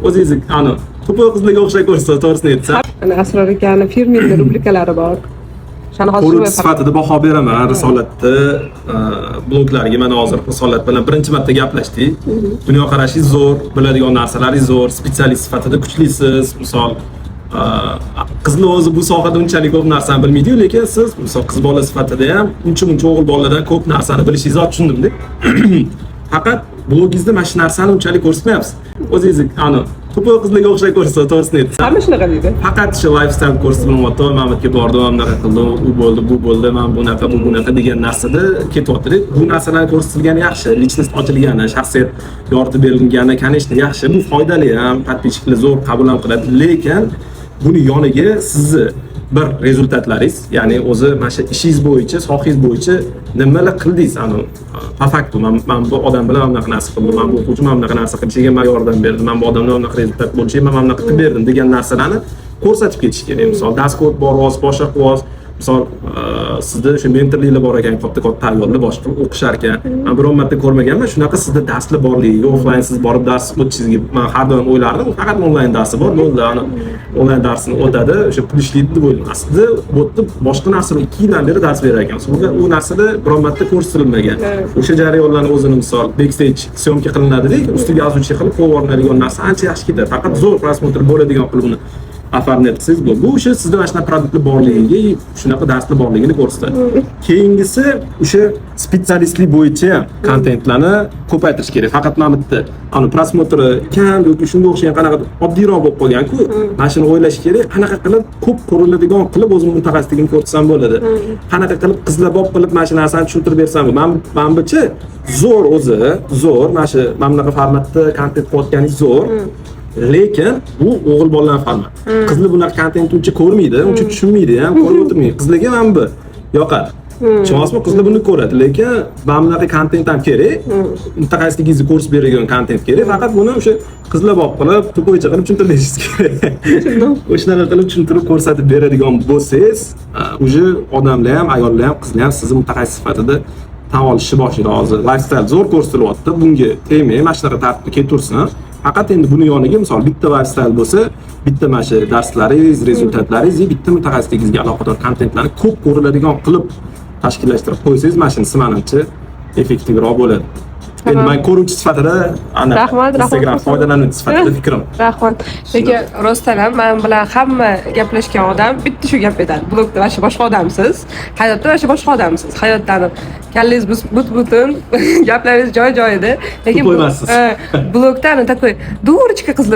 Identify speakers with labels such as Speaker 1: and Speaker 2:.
Speaker 1: O'zingizni ani тупой qizlarga o'xshab ko'rsa, to'g'risini aytsam.
Speaker 2: Ana, Asror akani фирменный rubrikalari bor. O'shani hozir
Speaker 1: Ko'ruvchi sifatida baho beraman Risolatni bloglariga. Mana, hozir Risolat bilan birinchi marta gaplashdik. Dunyoqarashingiz zo'r, biladigan narsalaringiz zo'r, специалист sifatida kuchlisiz. Misol, qizlar o'zi bu sohada unchalik ko'p narsani bilmaydiyu, lekin siz, misol, qiz bola sifatida ham uncha muncha o'g'il bolalardan ko'p narsani bilishingizni tushundimda. Faqat blogingizda mana shu narsani unchalik ko'rsatmayapsiz. O'zingizni ani тупой qizlarga o'xshab ko'rsa, to'g'risini aytsam.
Speaker 2: Hamma shunaqa deydi.
Speaker 1: Faqat shu lifestyle ko'rsatilyapti: man bu yerga bordim, mana bunaqa qildim, u bo'ldi, bu bo'ldi, man bunaqa, bu bunaqa degan narsada ketyapti. Bu narsalar ko'rsatilgani yaxshi, личность ochilgani, shaxsiyat yoritib berilgani, конечно, yaxshi, bu foydali ham, подписчик lar zo'r qabul ham qiladi. Lekin buni yoniga sizni bir результат laringiz, ya'ni o'zi mana shu ishingiz bo'yicha, sohangiz bo'yicha nimalar qildingiz, ani по факту man bu odam bilan mana bunaqa narsa qildim, man bu o'quvchi mana bunaqa narsa qilishiga man yordam berdim, man bu odamdan bunaqa результат bo'lishiga man mana bunaqa qilib berdim degan narsalarni ko'rsatib ketish kerak. Misol, dars ko'rib boryapsiz, boshqa qilyapsiz. Misol, sizda o'sha mentorliklar bor ekan, katta katta ayollar boshqa qilib o'qishar ekan. Man biron marta ko'rmaganman shunaqa sizda darslar borligiga, offlayn siz borib dars o'tishingizga. Man har doim o'ylardim, faqat onlayn darsi bor, bo'ldi, ani onlayn darsini o'tadi, o'sha pul ishlaydi deb o'yladim. Aslida bu yerda boshqa narsalar, 2 yildan beri dars berar ekansiz, u narsada biron marta ko'rsatilmagan. O'sha jarayonlarni o'zini, misol, backstage съёмка qilinadi, ustiga озвучка qilib qo'yib yuboriladigan narsa ancha yaxshi ketadi. Faqat zo'r просмотр bo'ladigan qilib uni оформлять qilsangiz, bu o'sha sizda mana shunaqa продукт lar borligiga, shunaqa darslar borligini ko'rsatadi. Keyingisi, o'sha специалист lik bo'yicha ham kontentlarni ko'paytirish kerak. Faqat mana bitta ani просмотр i kam yoki shunga o'xshagan qanaqadir oddiyroq bo'lib qolgan-ku. Mana shuni o'ylash kerak, qanaqa qilib ko'p ko'riladigan qilib o'zimni mutaxassisligimni ko'rsatsam bo'ladi, qanaqa qilib qizlar bop qilib mana shu narsani tushuntirib bersam bo'ladi. Man buchi zo'r, o'zi zo'r, mana shu mana bunaqa formatda kontent qilayotganingiz zo'r, lekin bu o'g'il bolalar format. Qizlar bunaqa kontent uncha ko'rmaydi, uncha tushunmaydi ham, ko'rib o'tirmaydi. Qizlarga mana bu yoqadi, tushunyapsizmi? Qizlar buni ko'radi, lekin mana bunaqa kontent ham kerak, mutaxassisligingizni ko'rsatib beradigan kontent kerak. Faqat buni o'sha qizlar bop qilib, тупой cha qilib tushuntirib berishingiz kerak. O'shanaqa qilib tushuntirib ko'rsatib beradigan bo'lsangiz, уже odamlar ham, ayollar ham, qizlar ham sizni mutaxassis sifatida tan olishni boshlaydi. Hozir lifestyle zo'r ko'rsatilyapti, bunga tegmang, mana shunaqa tartibda ketaversin. Faqat endi buni yoniga, misol, bitta lifestyle bo'lsa, bitta mana shu darslaringiz, результат laringiz, bitta mutaxassisligingizga aloqador kontentlarni ko'p ko'riladigan qilib tashkillashtirib qo'ysangiz, mana shunisi, manimcha, effektivroq bo'ladi. Endi man ko'ruvchi sifatida ana
Speaker 2: Rahmat, rahmat.
Speaker 1: Instagram foydalanuvchi sifatida fikrim.
Speaker 2: Rahmat. Lekin rostdan ham man bilan hamma gaplashgan odam bitta shu gap aytadi: "Blogda вообще boshqa odamsiz, hayotda вообще boshqa odamsiz. Hayotda kallangiz butun, gaplaringiz joy joyida, lekin
Speaker 1: Тупой emassiz.
Speaker 2: Blogda ana такой дурочка qizlar."